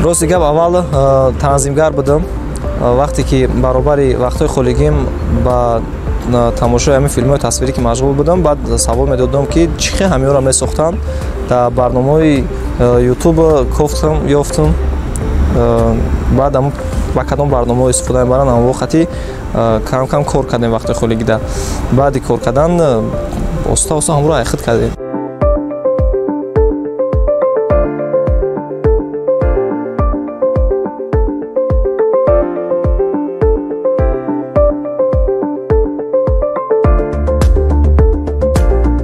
Рости гап, аввал танзимгар будам. Вақте ки баробари вақтҳои холигим ба тамошои ҳамин филмҳои тасвирӣ ки машғул будам, баъд савол медодам, ки чӣ хел ҳаминро месохтанд. Дар барномаҳои ютуб кофтам, ёфтам. Баъд ба кадом барномаҳо истифода мебаранд, ҳамон вақти кам-кам кор кардем вақти холигида. Баъди кор кардан оста оста ҳамро айхид кардем.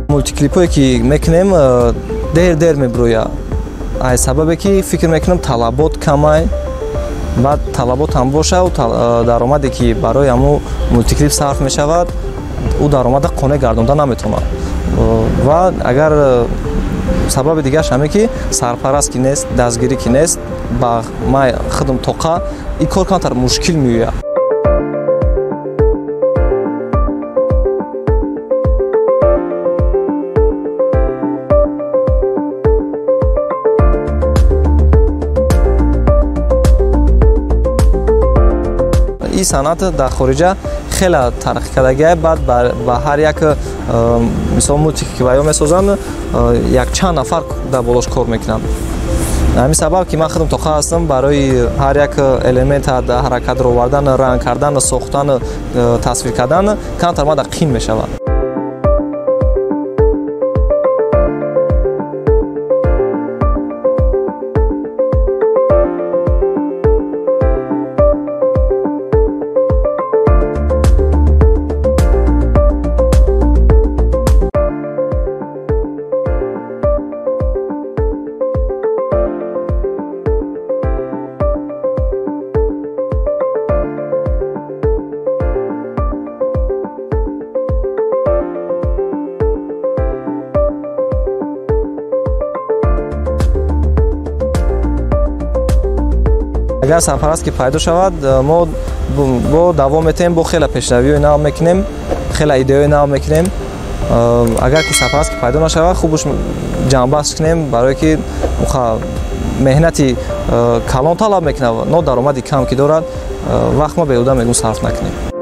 Мултиклипҳое ки мекунем, дер-дер мебирояд. Ай сабабе ки фикр мекунам, талабот камай, баъд талабот ҳам боша, даромаде ки барои ҳамун мултиклип сарф мешавад, ӯ даромада қонеъ гардонда наметавонад. Ва агар сабаби дигараш ҳаме ки сарпараст ки нест, дастгирӣ ки нест, ба ман худам тоқа ин кор камтар мушкил меояд. Ин санъат дар хориҷа хеле тараққӣ кардагиа. Баъд ба ҳар як мисол мултике ки ба ё месозанд, якчанд нафар дар болош кор мекунанд. Ҳамин сабаб ки ман худам тоқа ҳастам, барои ҳар як элемент ҳаракат ровардан, ранг кардан, сохтан, тасвир кардан камтар мада қин мешавад. Агар сарпараст ки пайдо шавад, мо бо давом метаҳем, бо хеле пешравиҳои нав мекунем, хеле идеяҳои нав мекунем. Агар ки сарпараст ки пайдо нашавад, хубаш ҷамъбаст кунем, барое ки меҳнати калон талаб мекунад, но даромади кам ки дорад, вақт мо беҳуда мегӯм сарф накунем.